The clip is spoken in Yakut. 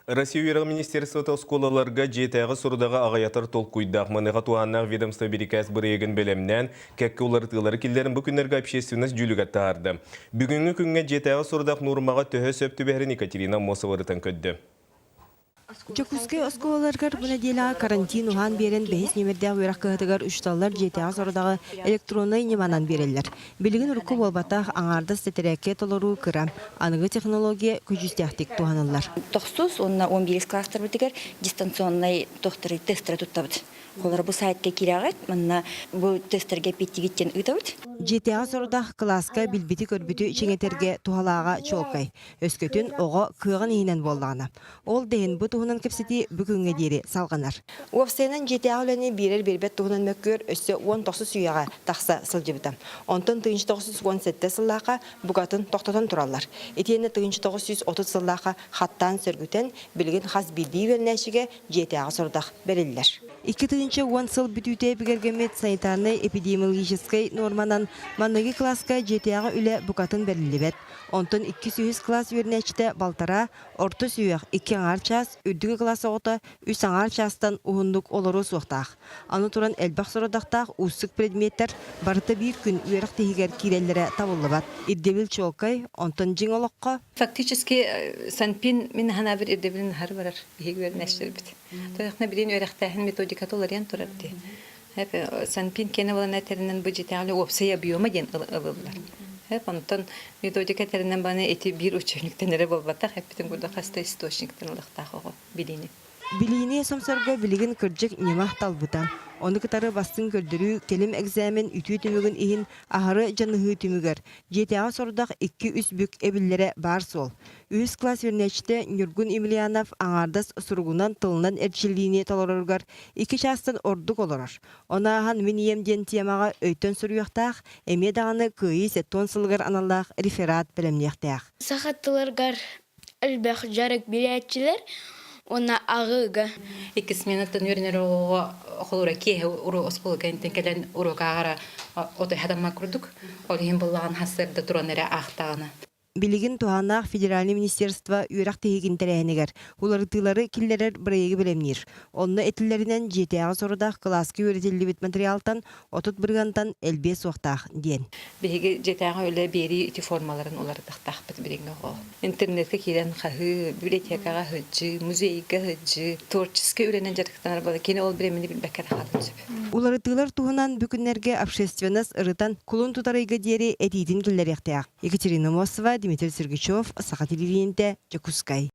Россия үөрэҕин министерствота оскуолаларга дьиэтээҕи сорудаҕы аҕыйатар толкуйдаах маныаха туһааннаах ведомство бирикээс бырайыагын бэлэмнээн, кэккэ уларытыылары киллэрэн бу күннэргэ общественность дьүүлүгэр таһаарда. Бүгүҥҥү күҥҥэ дьиэтээҕи сорудах нуормаҕа төһө сөп түбэһэрин Екатерина Аммосова ырытан көрдө. Дьокуускай оскуолаларыгар бу нэдиэлэҕэ карантин уһаан биэрэн бэһис нүөмэрдээх үөрэх кыһатыгар учууталлар дьиэтээҕи сорудаҕы электроннай ньыманан биэрэллэр. Билигин урукку буолбатах, аҥаардас тэтэрээккэ толоруу кыра, аныгы технология көдьүүстээхтик туһаныллар. Тохсус уонна 11 класстарбытыгар дистанционнай тохтору тесттары туттабыт. Холор бу сайтка киирэҕит, манна бу тестерге эппиэттиигит диэн ыытабыт. Дьиэтээҕи сорудах кылааска билбити-көрбүтү чиҥэтэргэ туһалааҕа чуолкай. Өскөтүн оҕо кыаҕын иһинэн буоллаҕына. Ол да иһин бу туһунан кэпсэтии бүгүҥҥэ диэри салҕанар. Уопсайынан дьиэтээҕи үлэни биэрэр-биэрбэт туһунан мөккүөр өссө 19 үйэҕэ тахса сылдьыбыта. Онтон 1917 сыллаахха букатын тохтотон тураллар. Итиэннэ 1930 сыллаахха хаттаан сөргүтэн, билигин хас биирдии үөрэнээччигэ дьиэтээҕи сорудах бэриллэр. 2010 сыл бүтүүтэ бигэргэммит санитарнай-эпидемиологическай нуорманан маныгы кылааска дьиэтээҕи үлэ букатын бэриллибэт. Онтон иккис-үһүс кылаас үөрэнээччитэ балтараа, орто сүһүөх икки аҥаар чаас, үрдүкү кылаас оҕото үс аҥаар чаастан уһуннук олоруо суохтаах. Аны туран элбэх сорудахтаах уустук предметтэр барыта биир күн үөрэх тиһигэр киирэллэрэ табыллыбат. Ирдэбил чуолкай, онтон дьиҥ олоххо Фактически Санпин мин ханаабыр ирдэбилин аһары барар биһиги үөрэнээччилэрбит. Тояхна билин үөрэхтээһин методиката уларыйан турар дии. Санпин киэнэ буолан этэринэн бу дьиэтээҕи уопсай объема диэн ылыллар. Онтон методика этэринэн баны ити биир учебниктан эрэ буолбатах, эппитин курдук хаста источниктан ылыахтаах оҕо билиини. Билиини сомсорго билигин кырдьык ньыма талбыта. Ону кытары бастыҥ көрдөрүү кэлим экзамен үтүө түмүгүн иһин аһары дьаныһыы түмүгэр, дьиэтээҕи сорудах икки-үс бүк эбиллэрэ баар суол. Үһүс кылаас үөрэнээччитэ Ньургун Емельянов аҥаардас суругунан тылынан эрчиллиини толороругар икки чаастан ордук олорор. Ону ааһан Мин ийэм диэн темаҕа өйтөн суруйуохтаах, эмиэ даҕаны Кыайыы сэттэ сылыгар аналлаах реферат бэлэмниэхтээх. Саха тылыгар элбэх дьарык билээччилэр уонна аҕыыга. Икки сменаттан үөрэнэр оҕоҕо холура киэһэ уру оскуола кэнниттэн кэлэн уруок ааҕара отой хатаммат курдук. Ол иһин быллаҕын сарсыарда туран эрэ аахтаҕына. Билигин туһааннаах федеральнай министерство үөрэх тиһигин тэрээһинигэр уларытыылары киллэрэр бырайыагы бэлэмниир. Онно этиллэринэн дьиэтээҕи сорудах кылааска үөрэтиллибит материалтан 30 бырыһыантан элбиэ суохтаах диэн. Биһиги дьиэтээҕи үлэ биэрии ити формаларын уларытыахтаахпыт билиҥҥи оҕо. Интернетка киирэн хаһыы, библиотекаҕа сылдьыы, музейга сылдьыы, творческай үлэнэн дьарыктанар буола кини ол бириэмэни билбэккэ да хаалан сөп. Уларытыылар туһунан бу күннэргэ общественность ырытан кулун тутар ыйга диэри этиитин киллэриэхтээх. Екатерина Мосова, Дмитрий Сергучев, Саха телевидениетэ, Дьокуускай.